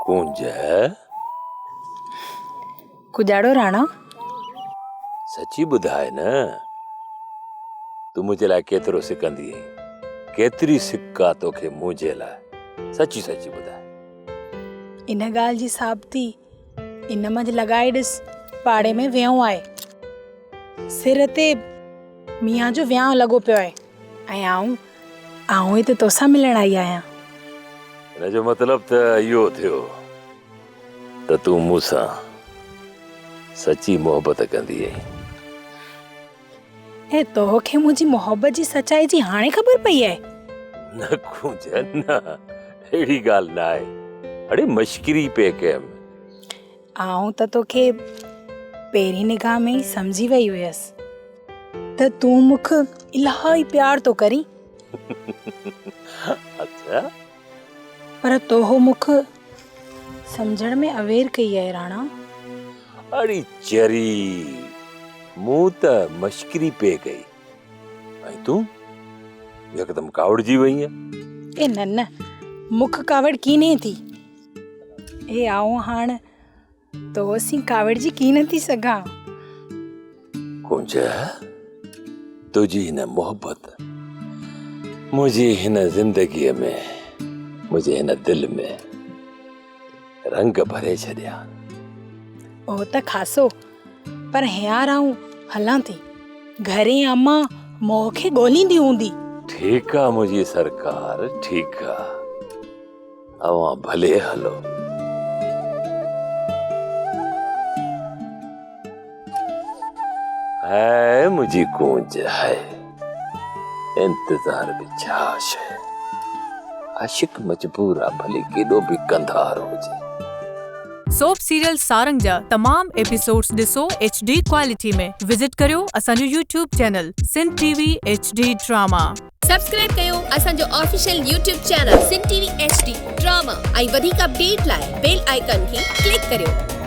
ڪونج. ڪڄاڙو راڻا. سچي ٻڌاء نه، تون منهنجي لاء ڪيترو سڪندي آهين؟ ڪيتري سڪ آ توکي منهنجي لاء؟ سچي سچي ٻڌاء. ان ڳالهه جي ثابتي ان منجهه لڳائي ڏس، پاڙي ۾ ويهون آهي. سر تي ميان جو ويانهه لڳو پيو آهي ۽ آئون آئون هتي توسان ملڻ آئي آهيان. ان جو مطلب ته اهو ٿيو ته تون مون سان سچي محبت ڪندي آهين. ۽ توکي منهنجي محبت جي سچائي جي هاڻي خبر پئي آهي؟ نه ڪونج نه، اهڙي ڳالهه نه آهي. اڙي مشڪري پئي ڪيم. آئون ته توکي پهرين نگاهه ۾ ئي سمجهي وئي هيس ته تون مون کي الاهي پيار ٿو ڪرين. اڇا. پر تو مون کي سمجهڻ ۾ اوير ڪئي آهي راڻا. اڙي چري، مون ته مشڪري پئي ڪئي ۽ تون يڪدم ڪاوڙجي وئينء. اي نه نه، مون کي ڪاوڙ ڪينهي ٿي. اي آئون هاڻ تو سين ڪاوڙجي ڪين ٿي سگهان. ڪونج، تنهنجي هن محبت منهنجي هن زندگيء ۾ منهنجي هن دل ۾ رنگ ڀري ڇڏيا. اهو ته خاصو، پر هينئر آئون هلان ٿي. گهري امان مون کي ڳوليندي هوندي. ٺيڪ آ منهنجي سرڪار، ٺيڪ آ. اوهان ڀلي هلو. هاء منهنجي ڪونج هاء، انتظار به ڇا شيء، عاشق مجبور آ ڀلي ڪيڏو به ڪنڌار هجي. سوپ سيريل سارنگ جا تمام ايپيسوڊز ڏسو ايڇ ڊي ڪوالٽي ۾ وزٽ ڪريو اسان جو YouTube channel Sindh T V H D drama. Subscribe ڪيو اسان جو official YouTube channel Sindh T V H D drama ۽ وڌيڪ اپڊيٽ لاء بيل آئيڪان کي ڪلڪ ڪريو.